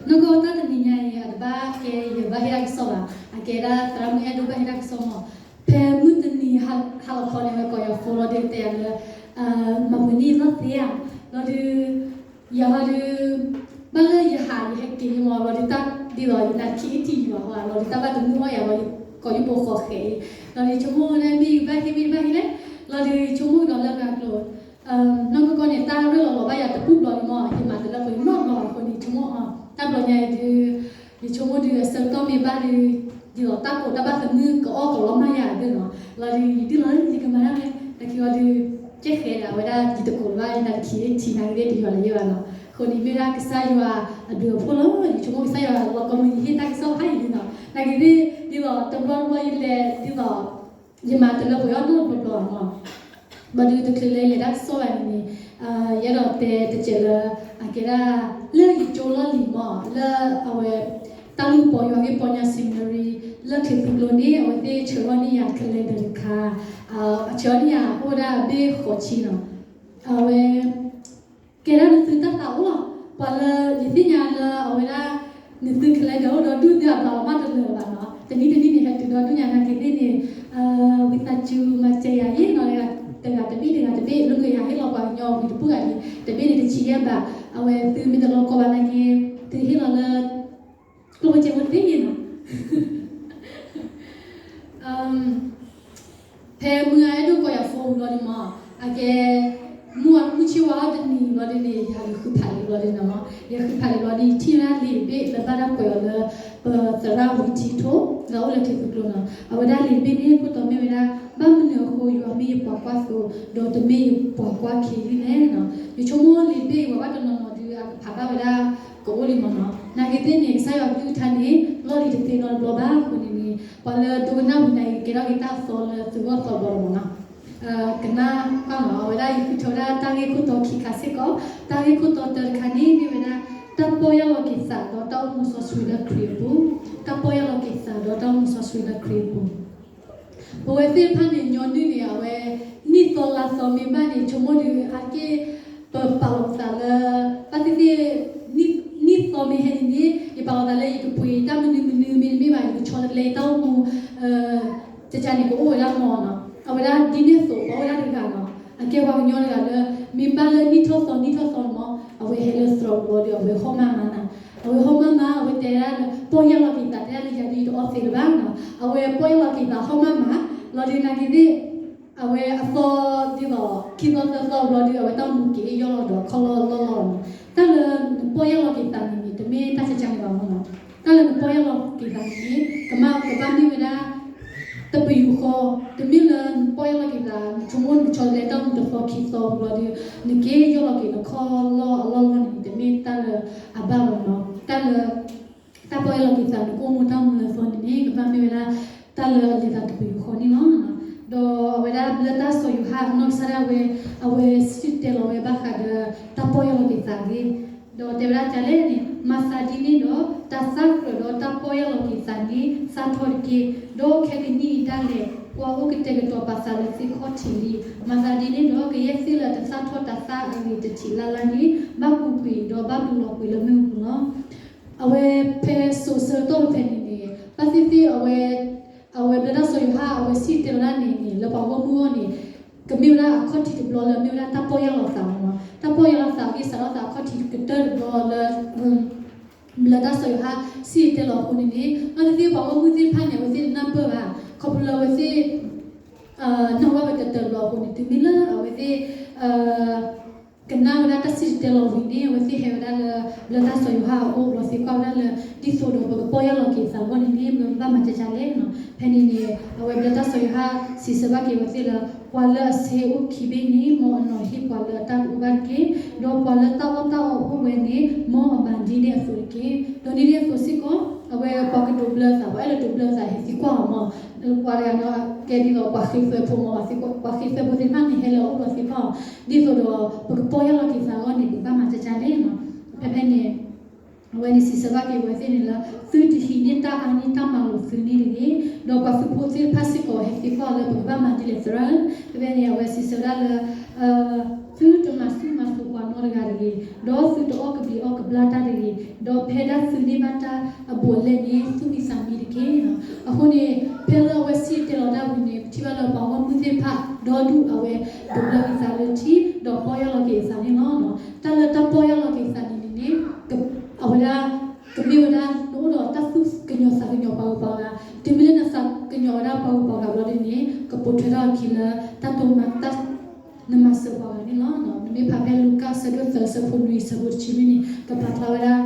နီၢ်ကီၢ်တၢ်တနံၤညါအံၤ အတဘၣ်ကဲယဘၣ်ဟ့ၣ်တၢ်ကစီၣ်ဘၣ်, အကဲဒၣ်သရၣ်မုၣ်အဲၣ်ဒိၣ်ဘၣ်ဟ့ၣ်တၢ်ကစီၣ်မး, ဖဲမုၢ်တနံၤဟါလီၤခီန့ၣ် ဝဲကိးယၤဖိလီၤဒီးတဲယၤလၢ မၤပှဲၤန့ၢ်ယလီၢ်သ့ဧါ, လီၤဒုး ယၤဟီဒုး ဘၣ်လၢယဟးယဟဲက့ၤမး လီၤဒုးတၢ်ဒ်သိးယနါခံအ့ၣ်ထံယွၤဟီ လီၤဒုးတၢ်ဘၣ်တမုာ်အီၣ်ယၤလီၤ ကိးယုၢ်ပိာ်ဃီဃဲၤအံၤ, လီၤဒုးဆိကမိၣ်ဝဲဒၣ်မ့ၢ်ယကဘၣ်ဟ့ၣ်မ့ၢ်တဘၣ်ဟ့ၣ်လဲၣ်, လီၤဒုးဆိကမိၣ်ဒီးလၢဂၤကျိၤ နီၢ်ကီၢ်ကီၢ်န့ၣ် တၢ်ရ့ၣ်လီၤလီၤဘၣ်ယၤတပူၤဘျီန့ၣ်မး ယမၤတလၢပှဲၤနီတဘျီအဃိန့ၣ် ဆိကမိၣ်အီၤ တၢ်ဘျီညါအံၤဒုး ယဆိကမိၣ်ဒုးအဆၢကတီၢ်မ့ၢ်ဘၣ်ဒုး ဒ်သိးတၢ်ကိးတၢ်ဘၣ်သမုၣ်ကအီၣ်ကလီၤမၢ်ယၤဒုးနီၤ လီၤဒုးယဒုးလီၤယကမၤတၢ်လဲၣ် တၢ်ခံအီၤဒုး ကဲဃဲဒၣ်ဝဲဒၣ်ယတကိးဘၣ်ယနါတခံအ့ၣ်ထံနါကသ့ၣ်တယွၤလၢယွၤနီၤ အဃိန့ၣ်မ့ၢ်ဒၣ်ကစၢ်ယွၤအဘျုးအဖှိၣ်လီၤ ယဆိကမိၣ်ကစၢ်ယွၤလီၤကမုၢ်ယဟ့ၣ်တၢ်ကစီၣ်ဖးယံၤဒုးနီၤ နကသ့ၣ်ဒ်သိးတဘျီတဘျီယလဲၤဒ်သိး ယမၤတလၢပှဲၤအီၣ်နီတဘျီဘျီနီၤ ဘၣ်ဒုးတချုးလၢယလဲၤတၢ်ကစီၣ်ဘၣ်န့ၣ်န့ၣ် ယအဲၣ်ဒိးတဲတစဲးလၢ အကဲဒၣ် လၢယကၠိလီၢ်လံၤမး လၢအဝဲ တၢ်လူၢ်ပီယွၤဂ့ၢ်ပီညါ seminary လၢချံးသူကျိၤန့ၣ် အဝဲသ့ၣ်ဆှၢထီၣ်န့ၢ်ယၤ calendar တခါ အဆှၢထီၣ်န့ၢ်ယၤအိၣ်ဝဲဒၣ်အဘ့ၣ်ဃိးဆံနီၤ အဝဲ ကဲဒၣ်နသုတၢ်သးအိၣ်လီၤ ပှၤလၢယသ့ၣ်ညါလၢအဝဲဒၣ် နသု calendar အိၣ်ဒီးဒူၣ်သုအဘျီလီၤမၢ်တလၢာ်လၢၤဘၣ်နီၤ တနံၤတနံၤန့ၣ်ဟဲတုၤဒီဒူၣ်ညါနာ်က့သ့ၣ်န့ၣ် ဝံသးစူၤမၤစၢၤယၤယ့ၣ်နီၤ တဂၤတဘ့ၣ်တဂၤတဘ့ၣ် လၢကယၤဟ့ၣ်လီၤပှၤကညီဝံၤတပူၤဂၤန့ၣ် တဘ့ၣ်န့ၣ်တဆံယဲၢ်ဘး အဝဲသုမ့ၢ်တလီၤကီဘၣ်နာ်က့ သုဟ့ၣ်လီၤလၢ ကျိၣ်စ့ဖိသ့ၣ်ယ့ၣ်နီၤ ဖဲမုၢ်ဂၤအဲၣ်ဒိးကိးယၤဖိဝံၤလီၤန့ၣ်မး အကဲ မုၢ်အမုၢ်ဆ့ၣ်ဝါအီၤတနံၤလီၤဒ်န့ၣ် ယၤယဃုဖးလံာ်လီၤဒ်န့ၣ်မး ယဃုဖးလံာ်လီၤဒ်ယထံၣ်ဝဲဒၣ်လံာ်တဘ့ၣ်လၢဘၣ်တၢ်ကွဲးအီၤလၢ ပသရၣ်ဝံၤထံထိ လၢအအိၣ်လၢထံသူကျိၤနီၤ အဝဲဒၣ်လံာ်တဘ့ၣ်န့ၣ် ခိၣ်တီမ့ၢ်ဝဲဒၣ် ဘၣ်မနုၤအဃိယွၤမ့ၢ်ယပှၤကွၢ်သိ ဒီးတမ့ၢ်ယပှၤကွၢ်ခ့လံလဲၣ်နီၤ ယဆိကမိၣ်လံာ်တဘ့ၣ်အံၤ ပှၤဘၣ်တနီၤနီၤဒုးအကဖးဘၣ်ဝဲဒၣ် ကအိၣ်လံမးနီၤ နာ်က့သ့ၣ်န့ၣ် ကစၢ်ယွၤကလုၢ်ကထါန့ၣ် လီၢ်လံၤတသ့နီတဘျီဘၣ်အဃိန့ၣ်န့ၣ် ပှၤလၢဒိကနၣ်ဝံၤနာ်က့ ကဲထီၣ်က့ၤတၢ်သီလၢသုဂီၢ်သီဘျီလီၤမးနီၤ ကနၣ်ကွၢ်နီၤ အဝဲဒၣ်ယဃုထၢဝဲဒၣ်တၢ်ဂ့ၢ်ခိၣ်တီခံခါစ့ၢ်ကီး တၢ်ဂ့ၢ်ခိၣ်တီတၢတခါန့ၣ် မ့ၢ်ဝဲဒၣ် တၢ်ပီၢ်ယၢ်လီၤက့ၤသးဒီးတၢ်အိၣ်မူစီဆှံလၢခရံာ်အပူၤ တၢ်ပီၢ်ယၢ်လီၤက့ၤသးဒီးတၢ်အိၣ်မူစီဆှံလၢခရံာ်အပူၤ ပဝဲသ့ၣ်တဖၣ်န့ၣ် ညီနုၢ်န့ၣ် အဝဲ နံၣ်သီလါသီမ့ၢ်ဘၣ်န့ၣ် ဆိကမိၣ်ဒုးအါတက့ၢ် ပပာ်လီၤပသးလၢ ဘၣ်သ့ၣ်သ့ၣ် နံၣ်သီမ့ၢ်ဟဲန့ၣ်န့ၣ် ယပာ်လီၤသးလၢယကပှ့ၤတၢ်မနုၤမနုၤမ့တမ့ၢ်ဘၣ် ယကဆီတလဲတၢ်အိၣ်မူ ကကန့ၣ်ကအိၣ်ဝဲဒၣ်မးနီၤ အဝဲဒၣ်ဒ်န့ၣ်အသိး ပှၤဝဲဒၣ်တဂၤနီၤ အကဲပှၤကညီတဂၤလၢ မ့ၢ်ဘၣ်လၢနံၣ်ထီၣ်သီနံၣ်ထီၣ်သီန့ၣ်မး အဝဲဟဲလၢသရိာ်ကဘီဒီး အဝဲဟီၣ်မၢ်မးနီၤ အဝဲဟီၣ်မၢ်မး အဝဲတဲဒၣ်လၢ ပီၢ်ယၢ်လီၤက့ၤသး တဲဒၣ်လၢယၤဒ်ယတအီၣ်သ့လၢၤဘၣ်နီၤ အဝဲပီၢ်ယၢ်လီၤက့ၤသးဟီၣ်မၢ်မး လီၤဒုးနာ်က့သ့ၣ် အဝဲအသီဒ်သိး ခံသီသၢသီဘျီဒုး အဝဲတၢ်အိၣ်မူက့ၤယီၢ်လီၤဒီးခီလီၢ်လီၢ်လီၢ်နီၤ တၢ်လၢနပီၢ်ယၢ်လီၤက့ၤသးန့ၣ်န့ၣ် တမ့ၢ်တၢ်ဆါဆါန့ၣ်ဘၣ်မးနီၤ တၢ်လၢနပီၢ်ယၢ်လီၤက့ၤသးန့ၣ်န့ၣ် ကမၣ်ကဘၣ်မ့ၢ်ဝဲဒၣ် တပယူာ်ဃီ တမ့ၢ်လၢနပီၢ်ယၢ်လီၤက့ၤသး နဆိကမိၣ်နကဆီတလဲတၢ်အိၣ်မူတသီခံသီဘျီဒုး နက့ၤယီၢ်လီၤက့ၤနခီလီၢ်အလီၢ်လီၢ်န့ၣ် တမ့ၢ်တၢ်လၢအဘၣ်ဘၣ်နီၤ တၢ်လၢ တၢ်ပီၢ်ယၢ်လီၤက့ၤသး နကအိၣ်မူတၢ်အိၣ်မူလၢအသီန့ၣ်န့ၣ် ကဘၣ်မ့ၢ်ဝဲဒၣ် တၢ်လၢအလဲၤသးတပယူာ်ဃီန့ၣ်လီၤ. ဒီးအဝဲဒၣ်ဘျၢတၢ်စီၤယိၤဟၣ်အနီၢ်ကစၢ်ဒၣ်ဝဲ အဝဲစံၣ်တဲၤလီၤဝဲဘၣ်ဃးဒီး တၢ်ပီၢ်ယၢ်လီၤက့ၤသးအဂ့ၢ်, ဒီးတဲဝဲဒၣ်ဒ်လဲၣ်န့ၣ်, မၤသးဒ်န့ၣ်ဒီး တၢ်သၣ်ကြၢးဒီးတၢ်ပီၢ်ယၢ်လီၤက့ၤသးန့ၣ် စးထီၣ်တက့ၢ်. ဒီးခဲကနံၣ်အံၤဒၣ်လဲာ် ကွၢ်အိၣ်ကတဲာ်ကတီၤပာ်သးလၢသ့ၣ်ခီၣ်ထံးလံ. မၤသးဒ်န့ၣ်ဒီး ကယဲၢ်သ့ၣ်လၢတသၣ်ထီၣ်တၢ်သၣ်အဂ့ၤတထံးလၢ်လၢ်န့ၣ် ဘၣ်ပူၤကွံာ်ဒီးဘၣ်ပူၤလီၤကွံာ်လၢမ့ၣ်အူပူၤလီၤ. အဝဲဖဲစိၤဆၢကတီၢ်ဖဲန့ၣ်န့ၣ် ဘၣ်သ့ၣ်သ့ၣ်အဝဲ အဝဲဘျၢတၢ်စီၤယိၤဟၣ် အဝဲစံၣ်တဲၤလီၤဒၣ်န့ၣ်န့ၣ် လၢပှၤဂီၢ်မုၢ်အဂီၢ်န့ၣ် ကမ့ၢ်ဝဲဒၣ်အခီၣ်ထံးတဘျီလၢမ့ၢ်ဝဲဒၣ်တၢ်ပီၢ်ယၢ်လီၤသးမး, တၢ်ပီၢ်ယၢ်လီၤသးအဂ့ၢ် စးထီၣ်သးအခီၣ်ထံးကတၢၢ်တဘျီလၢ ဘျၢတၢ်စီၤယိၤဟၣ်စံၣ်တဲၤလီၤအဃိန့ၣ်န့ၣ် ဘၣ်သ့ၣ်သ့ၣ်ပှၤဂီၢ်မုၢ်သ့ၣ်တဖၣ်န့ၣ် အဝဲသ့ၣ်တနၢ်ပၢၢ်ဘၣ်, ခီဖျိလၢအဝဲသ့ၣ် နၢ်ဟူဘၣ်ဝဲတတၢၢ်တဘျီအဃိန့ၣ် တုၤမ့ၢ်လၢအဝဲသ့ၣ် ကနၣ်ဝဲဒၣ်တၢ်စံၣ်တဲၤလီၤဝံၤန့ၣ် အဝဲသ့ၣ်ဟဲဝဲဒၣ်လၢ ဘျၢတၢ်စီၤယိၤဟၣ်အအိၣ် ဘျီသံကွၢ်ဝဲဒၣ်လၢ ဒ်သိးဒီးပကပီၢ်ယၢ်လီၤက့ၤသးအဂီၢ်န့ၣ်န့ၣ် ပဘၣ်မၤကၢ်ကၢ်လဲၣ်နီၤ. ဖဲန့ၣ်န့ၣ် အဝဲဘျၢတၢ်စီၤယိၤဟၣ်စံးဆၢဘၣ်က့ၤဝဲသ့ၣ်လၢ ပှၤလၢအဆ့အိၣ်ခံဘ့ၣ်န့ၣ် မ်အနီၤဟ့ၣ်ပှၤလၢအတၢ်တအိၣ်ဘၣ်တက့ၢ်. ဒီးပှၤလၢတၢ်အီၣ်တၢ်အီအိၣ်ဝဲန့ၣ် မ်အမၤဒ်န့ၣ်အသိးတက့ၢ်. ဒီးဒ်န့ၣ်အသိးစ့ၢ်ကီး အဝဲပှၤကဒိးဘျၢသး ပှၤအဲၣ်ဒိးဒိးဘျၢသး ဟဲသံကွၢ်အီၤမး, ပှၤတဂၤန့ၣ် ကဲဒ်သိးပှၤဃ့သွဲဖိမး ပှၤဃ့သွဲဖိသ့ၣ်တဖၣ်န့ၣ် ဟဲလၢအအိၣ်ဘျီသံကွၢ်အီၤ ဒ်သိးဒီး ပကပီၢ်ယၢ်လီၤက့ၤသးအဂီၢ်န့ၣ် ပကဘၣ်မၤကၢ်ကၢ်လဲၣ်နီၤ. ဖဲဖဲန့ၣ် အဝဲန့ၣ်စံးဆၢဘၣ်က့ၤဝဲသ့ၣ်န့ၣ်လၢ သုတဟံးန့ၢ်တၢ်အါန့ၢ်တၢ်မၤလိာ်သုန့ၣ်တဂ့ၤ. ဒီးပှၤသုးဖိသ့ၣ်တဖၣ်စ့ၢ်ကီး ဟဲသံကွၢ်အီၤလၢ ပကဘၣ်မၤဒ်လဲၣ်သရၣ်. ဖဲဖဲန့ၣ် အဝဲစံးဆၢဒၣ်လၢ သုတမၤဆူၣ်မၤစိးပှၤ မ့ၢ်တဂၤတဂ့ၤ, ဒီးသုတအီၣ်ကဘျံးအီၣ်ကဘျၣ်တၢ်တဂ့ၤ, ဒီးဖဲဒၣ်သုန့ၢ်ဘၣ်တၢ်အဘူးအလဲန့ၣ် သူၣ်မံသးမံတက့ၢ်. အဃိန့ၣ် ဖဲလၢအဝဲစံၣ်တဲၤလီၤတၢ်ဝံၤန့ၣ် ပထံၣ်ဘၣ်လၢပှၤဂီၢ်မုၢ်သ့ၣ်တဖၣ် ဒီဒူၣ်အဝဲ ဒိးဘျၢလီၤက့ၤအသးလၢထံ ဒီးပီၢ်ယၢ်လီၤက့ၤအသးန့ၣ်လီၤ. တၢ်လၢတၢ်ပီၢ်ယၢ်လီၤက့ၤအသးန့ၣ်န့ၣ် အဝဲဒၣ် ကမ့ၢ်ဝဲဒၣ် နအိၣ်ဒီးတၢ်သူၣ်ကညီၤသးကညီၤပှၤဂုၤပှၤဂၤ, တုၤမ့ၢ်လၢနသးကညီၤဝဲဒၣ်ပှၤဂုၤပှၤဂၤဘျီဒ်န့ၣ် ကပိာ်ထွဲထီၣ်အခံလၢတၢ်တိၢ်မၤ တၢ် နမၤစၢၤပှၤဂၤန့ၣ်လီၤ. နမ့ၢ်ဖးဖဲလူၤကၣ်အဆၢဒိၣ်သၢ အဆၢဖိနွံ အဆၢဖိတဆံန့ၣ်န့ၣ် ကပာ်ဖျါဝဲဒၣ်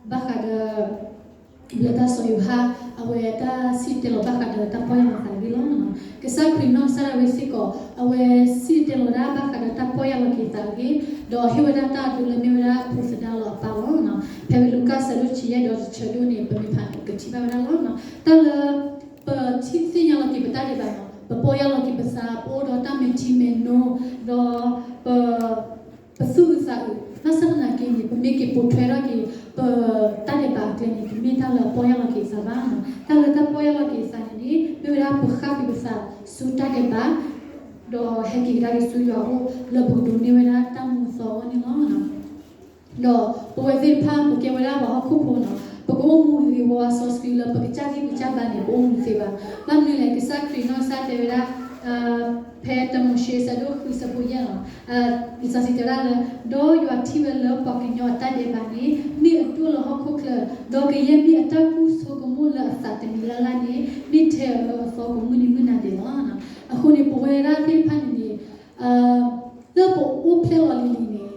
ဘၣ်ဃးဒီး လၢတၢ်စီၤယိၤဟၣ် အဝဲတၢ်စံၣ်တဲၤလီၤဘၣ်ဃးဒီးတၢ်ပီၢ်ယၢ်လီၤသးတဂ့ၤလီၤ. ကစၢ်ခရံာ်နီၢ်ကစၢ်ဒၣ်ဝဲစ့ၢ်ကီး အဝဲစံၣ်တဲၤလီၤဒၣ်ဘၣ်ဃးဒီးတၢ်ပီၢ်ယၢ်လီၤက့ၤသးတဂ့ၤ, ဒီးဟ့ၣ်ဝဲဒၣ်တၢ်အဒိလၢမ့ၢ်ဝဲဒၣ်ဖိသဒါလီၤအပၢ်လီၤ. ဖဲဝဲလူၤကၣ်အဆၢဒိၣ်တဆံယဲၢ်ဒီးတဆၢဒိၣ်န့ၣ် ပမ့ၢ်ဖးန့ၣ် ပကထံၣ်ဘၣ်ဝဲဒၣ်လီၤ. တၢ်လၢ ပထံၣ်သ့ၣ်ညါလီၤက့ၤပတၢ်ဒဲးဘးလီၤ, ပပီၢ်ယၢ်လီၤက့ၤပသး ပအိၣ်ဒီးတၢ်မဲာ်ထံမဲာ်နိ ဒီးပ ပသူၣ်အုးသးအုး ဘၣ်ဆၣ်သနာ်က့န့ၣ် ပမ့ၢ်က့ၤပိာ်ထွဲထီၣ်က့ၤ ပတၢ်ဒဲးဘးအကျဲန့ၣ် တမ့ၢ်တၢ်လၢအပီၢ်ယၢ်လီၤက့ၤအသးဘၣ်. တၢ်လၢတၢ်ပီၢ်ယၢ်လီၤက့ၤအသးန့ၣ်န့ၣ် မ့ၢ်ဝဲဒၣ်ပဃၣ်ကွံာ်ပသးဆူတၢ်ဒဲးဘး ဒီးဟဲက့ၤကဒါက့ၤဆူယွၤအအိၣ်လၢပကဒိးန့ၢ်ဝဲဒၣ်တၢ်မူအသီအဂီၢ်န့ၣ်လီၤ. ဒီးပဝဲသ့ၣ်တဖၣ် ပကဲဝဲဒၣ်ပှၤဟီၣ်ခိၣ်ဖိနီၤ, ပကအိၣ်မူဂ့ၤဂ့ၤဝါဝါစီဆှံလၢပကစၢ်ဂံၢ်ပကစၢ်ဘါန့ၣ် ပအိၣ်မူတသ့ဘၣ်. ဘၣ်မနုၤလဲၣ်, ကစၢ်ခရံာ်နီၢ်ကစၢ်တဲဝဲဒၣ် ဖဲတၢမိၤၡ့အဆၢဒိၣ်ဃု အဆၢဖိယဲၢ်လီၤ. လံာ်စီဆှံတဲဝဲဒၣ်လၢ ဒီးယွၤထံၣ်ဝဲလၢပှၤကညီအတၢ်ဒဲးဘးန့ၣ် မ့ၢ်အဒိၣ်လၢဟီၣ်ခိၣ်ချၢ, ဒီးကယဲၢ်မ့ၢ်အတၢ်ကူၣ်ဆိကမိၣ်လၢအသးတမံၤလၢ်လၢ်န့ၣ် မ့ၢ်ထဲအၢအသီကိးမုၢ်နံၤမုၢ်နၤဒဲးလီၤ. အဃိန့ၣ် ပဝဲဒၣ်သ့ၣ်တဖၣ်န့ၣ်န့ၣ် လၢပအိၣ်ဖျဲၣ်လီၤလံၤလံၤန့ၣ်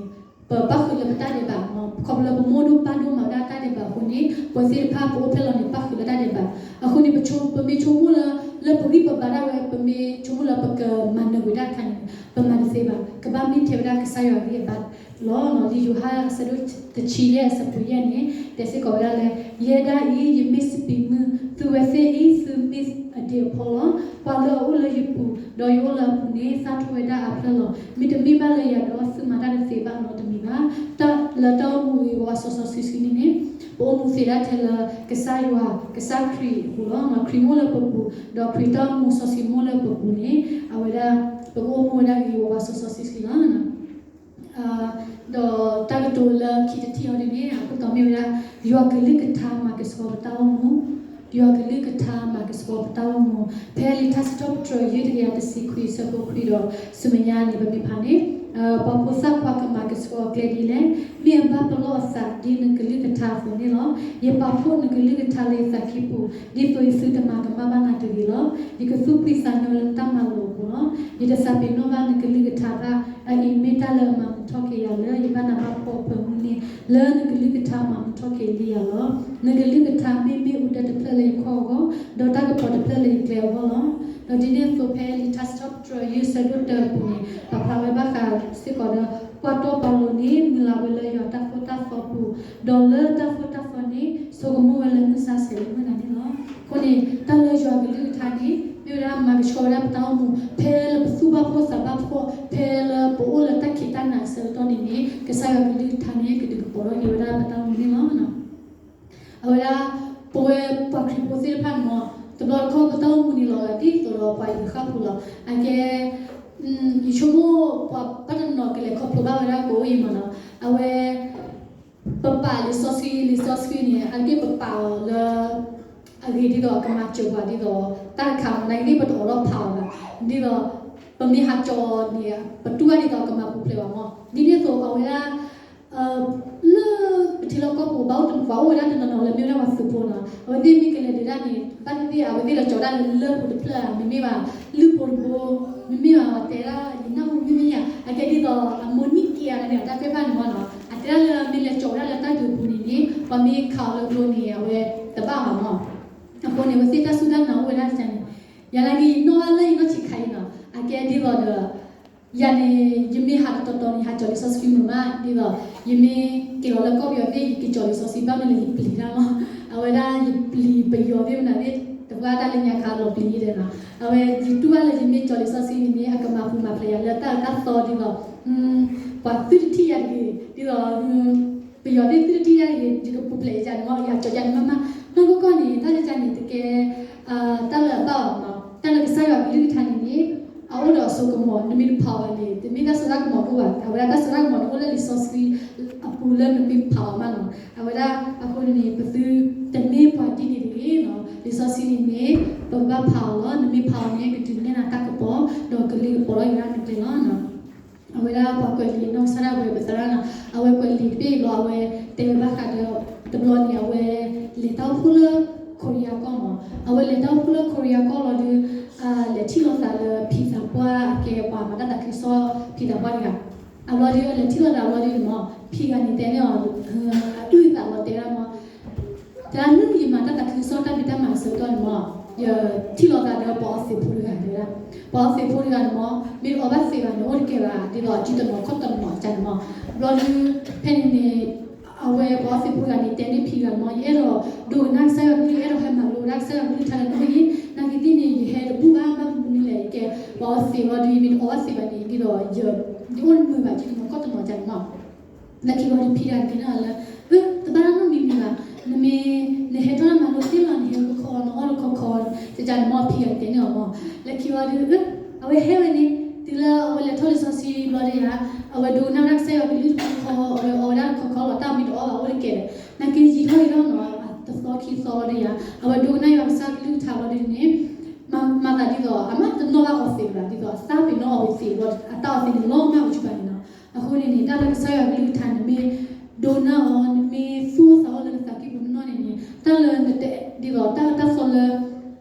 ပဘၣ်ဃုာ်လၢပတၢ်ဒဲးဘး, ခီဖျိလၢပမိၢ်ဒိၣ်ပၢ်ဒိၣ်မၤဝဲဒၣ်တၢ်ဒဲးဘးအဃိန့ၣ် ပဝဲသ့ၣ်တဖၣ်ပအိၣ်ဖျဲၣ်လီၤန့ၣ် ဘၣ်ဃုာ်လၢတၢ်ဒဲးဘး. အဃိန့ၣ် ပဆိ ပမ့ၢ်ဆိကမိၣ်လၢ လၢပဂံၢ်ပဘါဒၣ်ဝဲ ပမ့ၢ်ဆိကမိၣ်လၢပကမၤနၢၤကွံာ်တၢ်တခါန့ၣ် ပမၤတသ့ဘၣ်. ကဘၣ်မ့ၢ်ထဲဝဲဒၣ်ကစၢ်ယွၤအဂံၢ်အဘါလီၤ. လံာ်ယိၤဟၣ်အဆၢဒိၣ်တဆံယဲၢ်အဆၢဖိယဲၢ်န့ၣ် တဲစ့ၢ်ကီးဝဲဒၣ်လၢ ယဲဒၣ်အံၤ ယမ့ၢ်စပံးမုၢ်, သုဝဲသ့ၣ်အံၤ သုမ့ၢ်အဒ့အဖီလီၤ. ပှၤလၢအအိၣ်လၢယပူၤ ဒီးယအိၣ်လၢအပူၤန့ၣ် သၣ်ထီၣ်ဝဲဒၣ်အါဖျၢၣ်လီၤ. မ့တမ့ၢ်ဘၣ်လၢယၤဒီး သုမၤတၢ်တသ့ဘၣ်နီတမံၤဘၣ်. တၢ်လၢတၢ်အိၣ်မူဂ့ၤဝါစီစီဆှံဆှံန့ၣ်န့ၣ် ပအိၣ်မူသ့ဒၣ်ထဲလၢကစၢ်ယွၤ ကစၢ်ခရံာ်အပူၤလီၤ. ခရံာ်မ့ၢ်အိၣ်လၢပပူၤ ဒီးခရံာ်တၢ်အိၣ်မူစီဆှံမ့ၢ်အိၣ်လၢပပူၤန့ၣ် အဝဲဒၣ် ပကအိၣ်မူဝဲဒၣ်ဂ့ၤဂ့ၤဝါဝါစီစီဆှံဆှံလီၤ. ဒီးတၢ်ကတိၤလၢခံတထံၣ်အံၤဒ်န့ၣ် အခိၣ်တီမ့ၢ်ဝဲဒၣ် ယွၤကလုၢ်ကထါမၤကဆှီပတၢ်အိၣ်မူ, ယွၤကလုၢ်ကထါမၤကဆှီပတၢ်အိၣ်မူ. ဖဲလံာ်ထါစံးထီၣ်ပတြၢၤ ယုၢ်တကယၤတဆံခွံ အဆၢဖိခွံဒီးဆူမဲာ်ညါန့ၣ် ပမ့ၢ်ဖးန့ၣ် ပှၤဖိသၣ်ခွါကမၤကဆှီအကျဲဒ်လဲၣ်, မ့ၢ်အဘၣ်ပလီၢ်အသးဒ်နကလုၢ်ကထါအသိးန့ၣ်လီၤ. ယပာ်ဖှိၣ်နကလုၢ်ကထါလၢယသးကံၢ်ပူၤ, ဒ်သိးယသုတမၤကမၣ်ဘၣ်နၤတဂ့ၤလီၤ. ယကသူၣ်ဖှံသးညီလၢနတၢ်မၤလိာ်အပူၤလီၤ. ယတသးပ့ၤနီၣ်ဘၣ်နကလုၢ်ကထါဘၣ်. အအံၤမ့ၢ်တၢ်လၢအမၤမုာ်ထီၣ်က့ၤယၤလၢ ယဘၣ်နၤဘၣ်ဖှီၣ်အဖၢမုၢ်န့ၣ်, လၢနကလုၢ်ကထါမၤမုာ်ထီၣ်က့ၤလံယၤလီၤ. နကလုၢ်ကထါမ့ၢ်မ့ၣ်အူဒၢတဖျၢၣ်လၢယခီၣ်အဂီၢ်, ဒီးတၢ်ကပီၤတဖျၢၣ်လၢယကျဲအဂီၢ်လီၤ. ဒီးဒ်န့ၣ်အသိးဖဲလံာ်ထါစံးထီၣ်ပတြၢၤ ယုၢ်အဆၢဒိၣ်တၢအပူၤန့ၣ် ပာ်ဖျါဝဲဘၣ်ဃးစ့ၢ်ကီးဒီး ကွၢ်တီပှၤလိၤန့ၣ် မုၢ်လၢ်ဝဲလၢယွၤတၢ်သိၣ်တၢ်သီပူၤ, ဒီးလၢတၢ်သိၣ်တၢ်သီန့ၣ် ဆိကမိၣ်ဝဲလၢမုၢ်ဆါဆဲးလၢမုၢ်နၤန့ၣ်လီၤ. အဃိန့ၣ် တၢ်လၢယွၤကလုၢ်ကထါန့ၣ် မ့ၢ်ဝဲဒၣ်မၤကဆှီဝဲဒၣ်ပတၢ်အိၣ်မူ ဖဲလၢပသူၣ်ဘၣ်ဖှီၣ်သးဘၣ်ဖှီၣ် ဖဲလၢပအိၣ်လၢတၢ်ခံးတၢ်နၤအဆၢကတီၢ်န့ၣ်န့ၣ် ကစၢ်ယွၤကလုၢ်ကထါန့ၣ် ကဒုးကပီၤထီၣ်က့ၤဝဲဒၣ်ပတၢ်အိၣ်မူန့ၣ်လီၤ. အဝဲဒၣ် ပဝဲပှၤခရံာ်ဖိသ့ၣ်တဖၣ်န့ၣ်မ့ၢ် တဘျီတခီၣ်ပတၢ်အိၣ်မူန့ၣ်လီၤဂာ် ဒ်သိးဒီးပှၤအံၤဃၣ်ဖိလီၤ. အကဲ ယဆိကမိၣ်ပှၤဘၣ်တနီၤကလဲၤခီဖျိဘၣ်ဝဲဒၣ်ကအိၣ်အံၤမ့ၢ်နီၤ အဝဲ ပပာ်လံာ်စီဆှံ လံာ်စီဆှံန့ၣ် အဂ့ၢ်ပပာ်အီၤလၢ အဂ့ၢ်ဒ်သိးအကမၤစၢၤပှၤဒ်သိး တၢ်တခါမ့ၢ် နာ်က့ပတအိးထီၣ်ဖးအီၤဘၣ် ဒ်သိး ပမ့ၢ်ဟးကၠီၤန့ၣ် ပတူၢ်ဘၣ်ဒ်သိးအကမၤပူၤဖျဲးဘၣ်မ့ၢ် ဒ်န့ၣ်အသိးအဝဲဒၣ် လၢပထံလီၢ်ကီၢ်ပူၤ ဘၣ်အိၣ်တပှၤအိၣ်ဝဲဒၣ်တနီၤနီၤလၢမ့ၢ်ဝဲဒၣ်ပှၤသုးဖိနီၤ အဝဲသ့ၣ်မ့ၢ်ကလဲၤဒုးတၢ်န့ၣ် ဘၣ်သ့ၣ်သ့ၣ် အဝဲသ့ၣ်လီၤကၠီၤဒၣ်လၢလၢၢ်ပူၤတဖျၢၣ်ဧါ မ့မ့ၢ်ဘၣ် လုၢ်ဖိတဘိ မ့မ့ၢ်ဘၣ် ပှၤတဲဒၣ် ယနၢ်ဟူမ့မ့ၢ်ယၤ အကဲဒ်သိးအမိၢ်နံၣ်က့ၤဧါန့ၣ် တၢ်သ့ၣ်တဖၣ်န့ၣ်မ့ၢ်နီၤ အတဲဒၣ်လၢမ့ၢ်လဲၤကၠီၤဝဲဒၣ်လၢတၢ်ဒုးပူၤန့ၣ်န့ၣ် ပှၤမ့ၢ်ခးအီၤလၢကျိန့ၣ် အဝဲတဘၣ်ဘၣ်မ့ၢ် အဃိန့ၣ် အဝဲသ့ၣ်တၢ်စူၢ်တၢ်နာ်အိၣ်ဝဲဒၣ်န့ၣ် ယၤနာ်က့ၤယနီၣ်ဘၣ်လၢယနီၢ်ဆံးခါအံၤနီၤ အကဲဒ်သိးဒီး ယၤန့ၣ် ယမ့ၢ်ဟးတတီၤတီၤန့ၣ် ဟးကၠီၤလံာ်စီဆှံမုာ်မး ဒ်သိး ယမ့ၢ်က့ၤလီၤလၢကီၢ်ပယီၤသ့ၣ် ယကကၠီၤလံာ်စီဆှံဘၣ်မနုၤလဲၣ် ယပျံၤတၢ်မး အဝဲဒၣ်ယပျံၤပယီၤသ့ၣ်မနုၤသ့ၣ် တပှၢ်တၢ်လၢညါခါလီၤပျံၤယဲဒၣ်နီၤ အဝဲ ယတူၢ်ဘၣ်လၢယမ့ၢ်ကၠီၤလံာ်စီဆှံန့ၣ်န့ၣ် အကမၤပူၤမၤဖျဲးယၤလၢတၢ်အၢတၢ်သီဒ်သိး ပှၤသုတထံၣ်ယၤတဂ့ၤ ဒ်သိး ပယီၤသ့ၣ်သုတထံၣ်ယၤတဂ့ၤ ယကပူၤဖျဲးယၤန့ၣ်မး ယကၠီၤယၤန့ၣ်မးမး နီၢ်ကီၢ်ကီၢ်န့ၣ် တၢ်လၢယၤန့ၣ် တကဲ တၢ်လၢအဘၣ်အီၤမး တၢ်လၢကစၢ်ယွၤကလုၢ်ကထါန့ၣ်န့ၣ် အအိၣ်ဒီးအစိကမီၤ, နမ့ၢ်တဖးအီၤဘၣ်န့ၣ် တမ့ၢ်တၢ်စိတၢ်ကမီၤတအိၣ်ဘၣ်. အဝဲဒၣ်တၢ်စိတၢ်ကမီၤန့ၣ်အိၣ်လၢလံာ်စီဆှံအပူၤလၢနမ့ၢ်ဖးအီၤမးနီၤ. အဝဲဒၣ်အဃိန့ၣ် ပသုတမ့ၢ်ပှၤဒ်န့ၣ်တဂ့ၤနီၤ. လံာ်စီဆှံန့ၣ်န့ၣ် ပကဘၣ်ဖးအီၤလီၤ. နမ့ၢ်ဖးအီၤန့ၣ် ကဒုးနဲၣ်နၤတၢ်ကပီၤ, ဒီးကလ့ၤကပီၤလီၤယွၤနကျဲလီၤ. အဝဲဒၣ်ပှၤကွဲးလံာ်နီၢ်ကစၢ်ဒၣ်ဝဲပသရၣ်နီၤ, အဝဲကွဲးလံာ်တဘ့ၣ်လီၤ. အဝဲတဲဝဲဘၣ်ဃးဒီး တဘျီန့ၣ် အဝဲလဲၤတၢ်အိၣ်ဖှိၣ်လၢ ခိရံယါကီၢ်မး. အဝဲလဲၤတၢ်အိၣ်ဖှိၣ်လၢခိရံယါကီၢ်လီၤဒီး လဲၤထံၣ်လိာ်သးလၢဖံသးပှၢ်အကဲပှၤမၤတၢ်သးခုကစီၣ်ဖံသးပှၢ်တဂၤ. အဘျီဒီး လဲၤထံၣ်လိာ်သးဘျီဒီးမး ဖံဂၤန့ၣ်တဲန့ၢ်အီၤ အုၣ်သးလီၤတဲဒၣ်မး တၢ်လၢယမၤတၢ်သးခုကစီၣ်တၢ်ဖံးတၢ်မၤအဆၢကတီၢ်န့ၣ်မး ယထံၣ်လိာ်သးဒီးပှၤအီသံးဖိတဂၤတဲဝဲဒၣ်. ပှၤအီသံးဖိတဂၤန့ၣ်မး မ့ၢ်တအီဘၣ်သံးဘၣ်န့ၣ် အိၣ်တကဲဘၣ် ဒ်သိးအစုတနီၤခီၣ်တနီၤကန့ၣ်မး. ဘျီဒီး ဖဲန့ၣ်န့ၣ် အဝဲပှၤအီသံးဖိတဂၤန့ၣ် တဲန့ၢ်ဖံဂၤန့ၣ်မး ယအဲၣ်ဒိးဒိကနၣ်ကစၢ်ယွၤကလုၢ် ယအဲၣ်ဒိးဟဲမၤလိဝဲဒၣ်ကစၢ်ယွၤကလုၢ်ကထါလၢနအိၣ်အံၤ, နာ်က့သ့ၣ်န့ၣ် ယဟဲတဘူၣ်ဘၣ် ဘၣ်မနုၤလဲၣ် ယကဲပှၤအီသံးဘျီဒီး ယမ့ၢ်တအီဘၣ်သံးဘၣ်န့ၣ် ဒ်သိး ယအိၣ်တမုာ်ဘၣ် စုတနီၤခီၣ်တနီၤကန့ၣ်မး. လၢခံဘျီဒီးဖံဂၤန့ၣ်တဲန့ၢ်အီၤလၢ အၢ တဘၣ်နီတမံၤမံၤဘၣ်, နမ့ၢ် နဟဲထီၣ်တၢ်မၤလိသ့လီၤ နဟဲတခီခီ နအီၣ်တခီခီ တကန့ၣ်မး ဖံဂၤန့ၣ်တဲန့ၢ်အီၤမး. လၢခံဘျီဒီး အဝဲဟဲဝဲန့ၣ် တုၤလၢအဝဲလဲၤထီၣ်လံာ်စီဆှံဘျီဒီးယၤ အဝဲဒိကနၣ်တၢ်ကစၢ်ယွၤကလုၢ်တခီခီ အဝဲအီဝဲဒၣ်တခီခီလီၤ တၢ်မ့ၢ်တအီဘၣ်အိၣ်တကဲဒီး နာ်က့ယံာ်ထီၣ်ယံာ်ထီၣ်နီၤ တသီခံသီဘျီဒီးယၤ အဝဲဒိကနၣ်ယွၤကစၢ်ကလုၢ်ကထါဘျီဒီးန့ၣ် မၤသးဒ်သိး အမ့ၢ်တနီၣ်ဘၣ်အီသံးဘၣ် ဒ်သိးအသးပ့ၤနီၣ်အီၤဝံၤသံးဘျီ အတၢ်အီသံးန့ၣ်လီၤမၢ်ဝံၤဆူဘၣ်န့ၣ်နီၤ. အဃိန့ၣ်န့ၣ် တၢ်လၢကစၢ်ယွၤကလုၢ်ကထါန့ၣ် မ့ၢ်ဒိကနၣ်အီၤ နမ့ၢ်သူၣ်အိၣ်သးအိၣ်လၢနသးကံၢ်ပူၤနီၢ်နီၢ်န့ၣ်န့ၣ် တၢ်လၢနတဲဒ်သိးတၢ်အၢတၢ်သီလၢ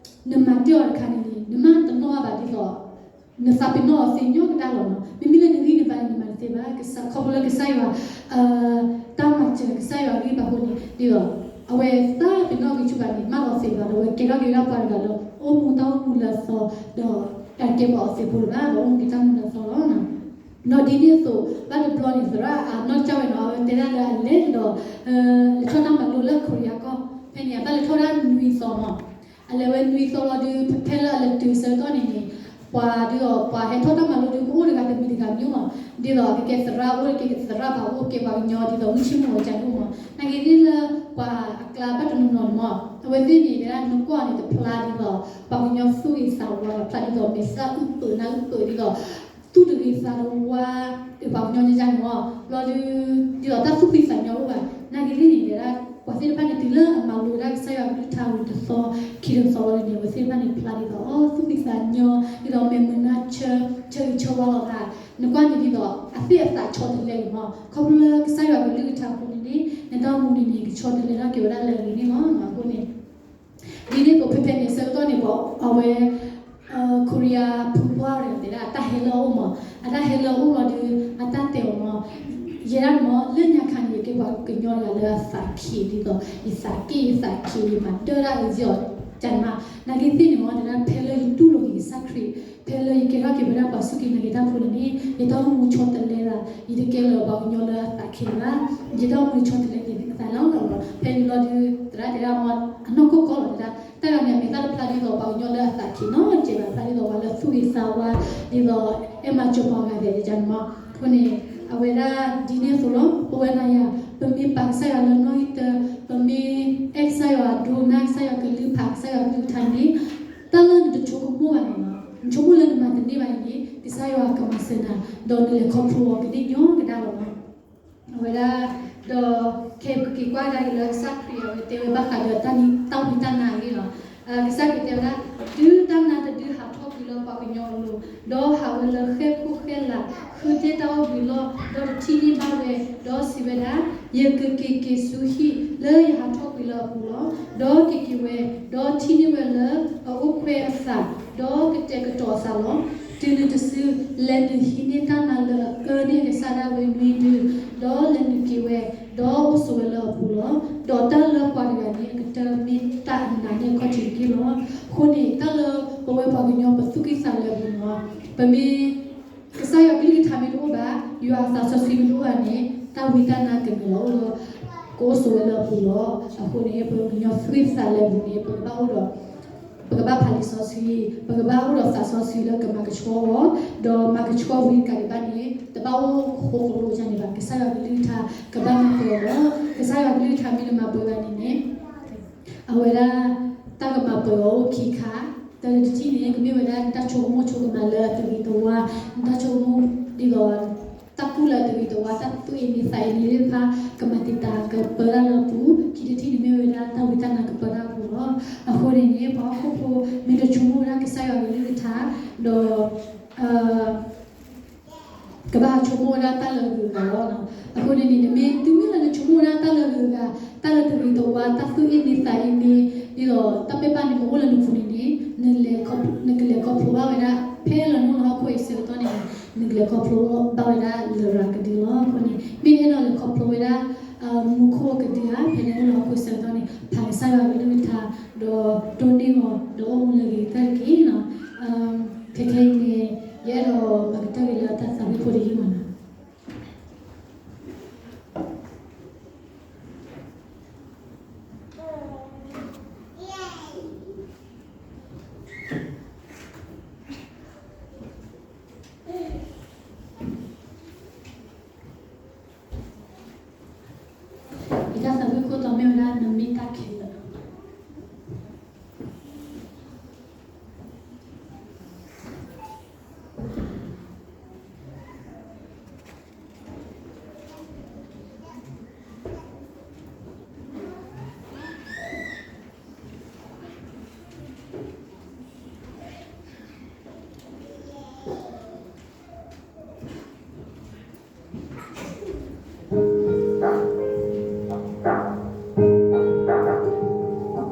နမၤတ့ၢ်အီၤတခါန့ၣ်န့ၣ် နမ့ၢ်တနီၣ်ဘၣ်ဒ်သိး နသးပ့ၤနီၣ်အီၤသ့ညီကဒၣ်လီၤနီၤ. မ့မ့ၢ်လၢနဂံၢ်နဘါန့ၣ် နမၤတသ့ဘၣ် ကစၢ် ခီဖျိလၢကစၢ်ယွၤ တၢ်မၤစၢၤကစၢ်ယွၤအဂံၢ်ဘါအဃိန့ၣ် ဒ်သိး အဝဲသးပ့ၤနီၣ်က့ၤဆူဘၣ်န့ၣ် မၢလီၤသ့ဘၣ်ဒီး အဝဲကဲထီၣ်က့ၤဝဲဒၣ်ပှၤတဂၤလၢ အိၣ်မူတၢ်အိၣ်မူလၢအသီ ဒီးတၢ်တကဲပှၤအီသံးဖိလၢၤဘၣ် ဒီးအိၣ်မူက့ၤတၢ်မူလၢအသီလီၤ. ဒီးဒ်န့ၣ်အသိး ဘၣ်တဘျီန့ၣ် သရၣ်အနီၢ်ကစၢ်ဝဲနီၤ အဝဲတဲဒၣ်လၢအလဲၤဒီး လဲၤထီၣ်တၢ်မၤလိလၢခိရံယါကီၢ် ဖဲန့ၣ် အဘၣ်လဲၤထီၣ်ဝဲဒၣ်နွံသီမး အလဲၤဝဲနွံသီလီၤဒီး ဖဲလၢအလဲၤတုၤဆၢကတီၢ်န့ၣ်န့ၣ် ပှၤဒ်သိး ပှၤဟဲထီၣ်တၢ်မၤလိဒီး ကအိၣ်တဂၤတမံၤတဂၤမးနီၤ, ဒ်သိးကကဲသရၣ်အိၣ် ကကဲသရၣ်ဘၣ်အိၣ် ကဲပှၤကညီဒ်သိးမုၢ်ဆ့ၣ်မုၢ်ဂီၤကန့ၣ်မး, နာ်က့သ့ၣ်လၢပှၤအကျါဘၣ်တနီၤနီၤန့ၣ်မး, အဝဲသ့ၣ်န့ၣ် တဲဒၣ်နကွၢ်န့ၣ် တဖျါဒ်သိး ပှၤကညီသူၣ်ဂ့ၤသးဝါဘၣ် ဖျါဒ်သိးမဲာ်သၣ်အုၣ်ပၢၤနၢ်အုၣ်ပၢၤဒ်သိး သူၣ်တဂ့ၤသးတဝါ ပှၤကညီန့ၣ်န့ၣ်မး, ဘျီဒီး ဒ်သိးတၢ်သူၣ်ဖှံသးညီအိၣ်ဘၣ်, နာ်က့သ့ၣ်န့ၣ် တဲဒၣ် ပှၤသ့ၣ်တဖၣ်န့ၣ် တုၤလၢအမၤလိဝဲဒၣ်ကစၢ်ယွၤကလုၢ်ကထါဝံၤတသီ ခံတသီလီၤန့ၣ် အဝဲသ့ၣ်တဖၣ်န့ၣ် ဖျါဒ်သိး အီ သူၣ်ဖှံသးညီ ဒ်သိးမဲာ်မုာ်နၢ်ဆၢ ဆၢဂ့ၤဆၢဝါလီၤသး, နကွၢ်န့ၣ်ဒ်သိး အသ့ၣ်အသးဆီတလဲဂ့ၤမး, ခီဖျိလၢကစၢ်ယွၤကလုၢ်ကထါအဃိန့ၣ်န့ၣ် နတၢ်အိၣ်မူန့ၣ်န့ၣ် ကဆီတလဲထီၣ်က့ၤဝဲဒၣ်လၢအဂ့ၤန့ၣ်လီၤ. အဃိန့ၣ် ဒ်န့ၣ်အသိးဖဲဖဲန့ၣ် ဆၢကတီၢ်န့ၣ် ပှၤအဝဲ ခိရံယါဖိခွါန့ၣ် တဲဒၣ်အတၢ်ဟဲလၢအအိၣ်မး, အတၢ်ဟဲလၢအအိၣ်လီၤဒီး အတၢ်တဲအီၤမး, ယဲဒၣ်မး လၢညါခါန့ၣ် ယကဲပှၤကညီတဂၤလၢအသးခံးဒ်သိး ယသးက့ၣ်ယသးခံး ယမၤဒၢတၢ်အၢယီၤ ကန့ၣ်မး, နာ်က့သ့ၣ်န့ၣ်မး တဲဒၣ်ဖဲလၢယတူၢ်လိာ်က့ၤကစၢ်ခရံာ် ဖဲလၢယကဲထီၣ်က့ၤဝဲဒၣ်ပှၤစူၢ်က့ၤနာ်က့ၤတၢ်ဖိန့ၣ်န့ၣ် ယတၢ်အိၣ်မူဆီတလဲသး ယတကဲလၢပှၤကညီလၢအသးခံးဘၣ်, ယတၢ်အိၣ်မူန့ၣ်ဆီတလဲက့ၤသးလီၤ. ဖဲန့ၣ်လီၤဒီး သရၣ်တဲဒၣ်မး အနီၢ်ကီၢ်ကီၢ်လီၤတဲဒၣ် တၢ်ဂၤန့ၣ် အမဲာ်သၣ်တဖျါဒ်သိးပှၤကညီလၢအသးခံးနီတစဲးဘၣ်, ဖျါဒ်သိးပှၤလၢသူၣ်ဂ့ၤသးဝါ ဒ်သိးအဲၣ်မၤစၢၤပှၤဂၤဒဲးန့ၣ်မး, အဃိန့ၣ် အဝဲဒၣ်ဒ်န့ၣ်အသိးလီၤ. ပဝဲနၤယၤ ပမ့ၢ်ပာ်ကစၢ်ယွၤလၢနီၣ်ဂံၢ်တၢ, ပမ့ၢ်အဲၣ်ကစၢ်ယွၤ ဒိကနၣ်ကစၢ်ယွၤကလုၢ် ဖးကစၢ်ယွၤကလုၢ်ကထါန့ၣ် တၢ်လၢနတဆိကမိၣ်ဘၣ်န့ၣ်လီၤ, နဆိကမိၣ်လၢနမၤတန့ၢ်ဘၣ်န့ၣ်န့ၣ် ကစၢ်ယွၤကမၤစၢၤနၤ ဒီးနလဲၤခီဖျိအီၤကန့ၢ်ညီကဒါလီၤ. အဝဲဒၣ် ဒီး ခဲအံၤပက့ၤကွၢ်ကဒါက့ၤလၢကစၢ်ခရံာ်အဝဲတဲဝဲဘၣ်ဃးဒီးတၢ်ဝံတၢ်နါအဂ့ၢ်လီၤ. ကစၢ်ခရံာ်တဲဝဲဒၣ် တုၤတၢ်နါတဒုဟးထီၣ်ကွံာ်လၢပှၤကညီအလိၤ, ဒီးဟးဝဲလၢဃဲၣ်ခိၣ်ဃဲၣ်လာ် ဃုထၢတၢ်အိၣ်ဘှံးလီၢ်, ဒီးတထံၣ်န့ၢ်ဘၣ်ဝဲ, ဒီးစံးဝဲဒၣ်, ယကက့ၤက့ၤဆူဟံၣ်လၢယဟးထီၣ်ကွံာ်လၢအပူၤလီၤ. ဒီးက့ၤက့ၤဝဲ, ဒီးထံၣ်န့ၢ်ဝဲလၢအအိၣ်ခွဲးအသး, ဒီးကတဲာ်ကတီၤအသးလီၤ. တုၤနုၤတစု လဲၤနုာ်ဟံးန့ၢ်တၢ်နါလၢအအၢန့ၢ်ကစၢ်ဒၣ်ဝဲနွံဒု, ဒီးလဲၤနုာ်က့ၤဝဲ, ဒီးအိၣ်ဆိးဝဲလၢအပူၤလီၤ. ဒီးတၢ်လၢပှၤတဂၤန့ၣ် အကတၢၢ်မ့ၢ်တၢ်အနါန့ၢ်အခီၣ်ထံးတက့ၢ်လီၤ. အဃိန့ၣ် တၢ်လၢပဝဲပှၤကညီပသူၣ်ကံၢ်သးလဲပူၤန့ၣ်လီၤ. ပမ့ၢ် ကစၢ်ယွၤကလုၢ်ကထါမ့ၢ်တအိၣ်ဘၣ်, ယွၤအသးစီဆှံမ့ၢ်တအိၣ်ဘၣ်န့ၣ် တၢ်ဝံတၢ်နါကနုာ်လီၤအိၣ်လၢ ကအိၣ်ဆိးဝဲလၢအပူၤလီၤ. အဃိန့ၣ် ပကညီသူၣ်ကံၢ်သးလဲပူၤန့ၣ် ပကဘၣ်အိၣ်ဒီး ပကဘၣ်ဖးလံာ်စီဆှံ, ပကဘၣ်အိၣ်ဒီးသးစီဆှံလၢကမၤကဆှီအီၤ, ဒီးမၤကဆှီဝံၤတကးဒံးဘၣ်န့ၣ် တဘၣ်အိၣ်ဃိးကလိဒ်န့ၣ်ဘၣ်, ကစၢ်ယွၤကလုၢ်ကထါ ကဘၣ်မၤပှဲၤအီၤလီၤ. ကစၢ်ယွၤကလုၢ်ကထါမ့ၢ်တမၤပှဲၤဘၣ်န့ၣ်န့ၣ် အဝဲဒၣ် တၢ်ကမၤပှဲၤအီၤအိၣ်ခံခါ တၢ်တထံၣ်န့ၣ် ကမ့ၢ်ဝဲဒၣ်နတၢ်ဆိကမိၣ်ဆိကမးလၢအတဂ့ၤတဝါ, နတၢ်ဆိကမိၣ်ဒ်သိး တၢ်ကူၣ်လၢအတဂ့ၤတဝါ, တၢ်သူၣ်အ့န့သးအ့န့သ့ၣ်တဖၣ် ကမၤတံာ်တာ်ကပၢတၢ်လၢအပူၤ, ခံတထံၣ်န့ၣ်မ့ၢ်ဝဲဒၣ်တၢ်ဝံတၢ်နါကပၢတၢ်အပူၤလီၤ. အဃိန့ၣ်န့ၣ် ပှၤဟီၣ်ခိၣ်ဖိမ့ၢ်တဆိကမိၣ်ဝဲဒၣ်ကစၢ်ယွၤအကလုၢ်ကထါ ဒီး ကဘၣ်ဆိကမိၣ်ဝဲဒၣ်တၢ်လၢအဂုၤအဂၤလီၤ. အဃိန့ၣ်န့ၣ် နမ့ၢ်တုၤမ့ၢ်လၢနဆိကမိၣ်ဝဲဒၣ်တၢ်လၢအဂုၤအဂၤ, တၢ်လၢတဂ့ၤတဝါ, တၢ်သူၣ်အ့န့သးအ့န့, ဒ်သိးတၢ်ပ့ၢ်ဘၣ်န့ၣ်မ့ၢ်အိၣ်လၢနပူၤန့ၣ်န့ၣ် နလဲၤခီဖျိ, နကလဲၤခီဖျိဘၣ်ဝဲဒၣ် ဖဲလီၤနအိၣ်လၢဟီၣ်ခိၣ်အံၤဆၢကတီၢ်န့ၣ်န့ၣ် နကလဲၤခီဖျိဘၣ်ဝဲဒၣ်လရာ်ကဒုလီၤ. အဃိန့ၣ် မ့ၢ်နအဲၣ်ဒိးလဲၤခီဖျိဝဲဒၣ် မူခိၣ်ကဒုဧါ, ဖဲန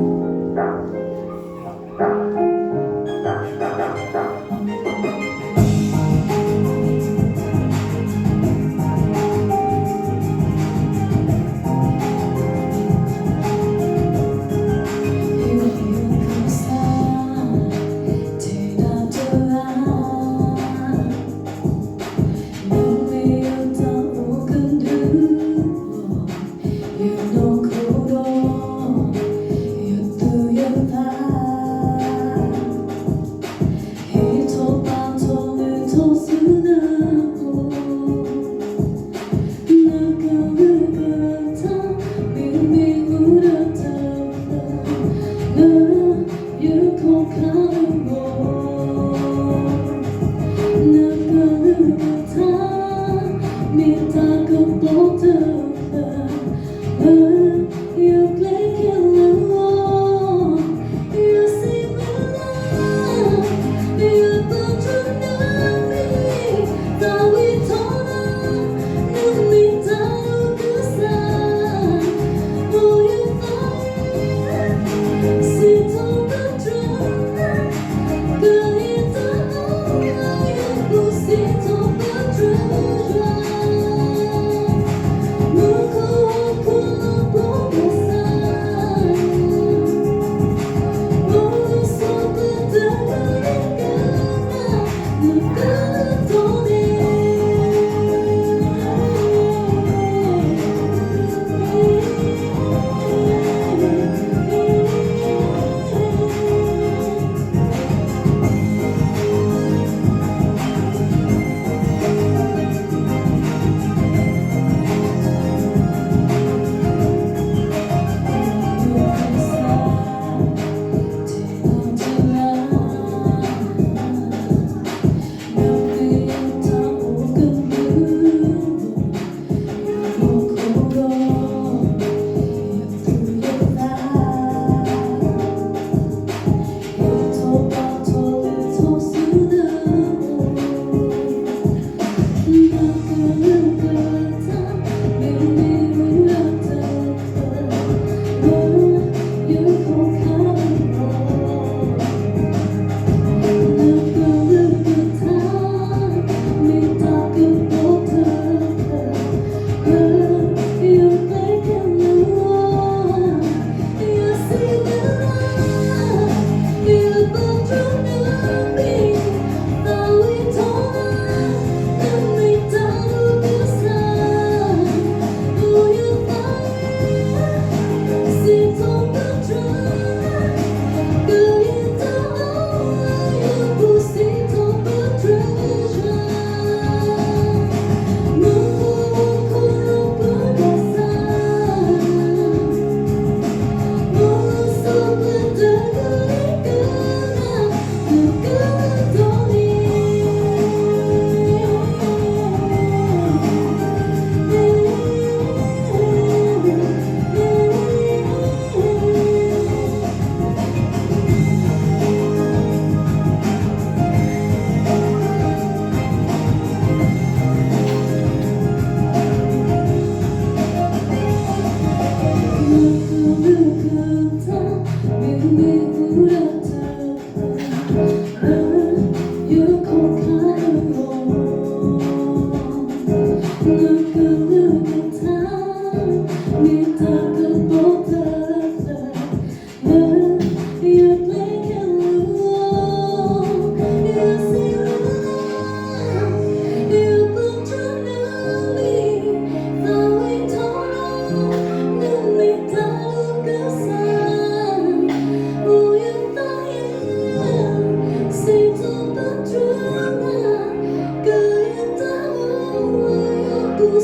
အိၣ်လၢဟီၣ်ခိၣ်ဆၢကတီၢ်န့ၣ် ဖးကစၢ်ယွၤအကလုၢ်ကထါ, ဒီးတိၢ်န့ၢ်အီၤ ဒီးအိၣ်မူလၢအဂ့ၤကတၢၢ်တက့ၢ်. ခဲခဲအံၤန့ၣ် ယအဲၣ်ဒိးမၤကတၢၢ်က့ၤလၢတၢ်သးဝံၣ်ဖိတယုၢ်မးနီၤ. ယတၢ်သးဝံၣ်ခိၣ်တီမ့ၢ်ဝဲဒၣ် နမ့ၢ်တၢ်ခဲလၢာ်.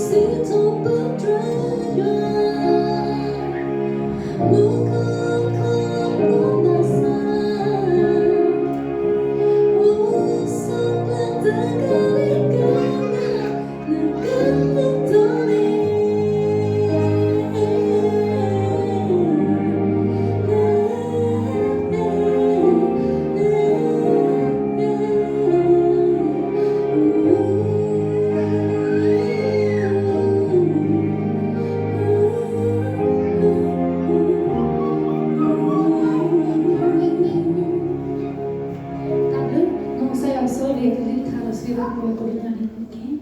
တၢ်ဘျုး, မ်ကစၢ်ယွၤကဆိၣ်ဂ့ၤကလုၢ်ကထါဒီးဆိၣ်ဂ့ၤဘၣ်ပှၤကိးဂၤဒဲးန့ၣ်တက့ၢ်.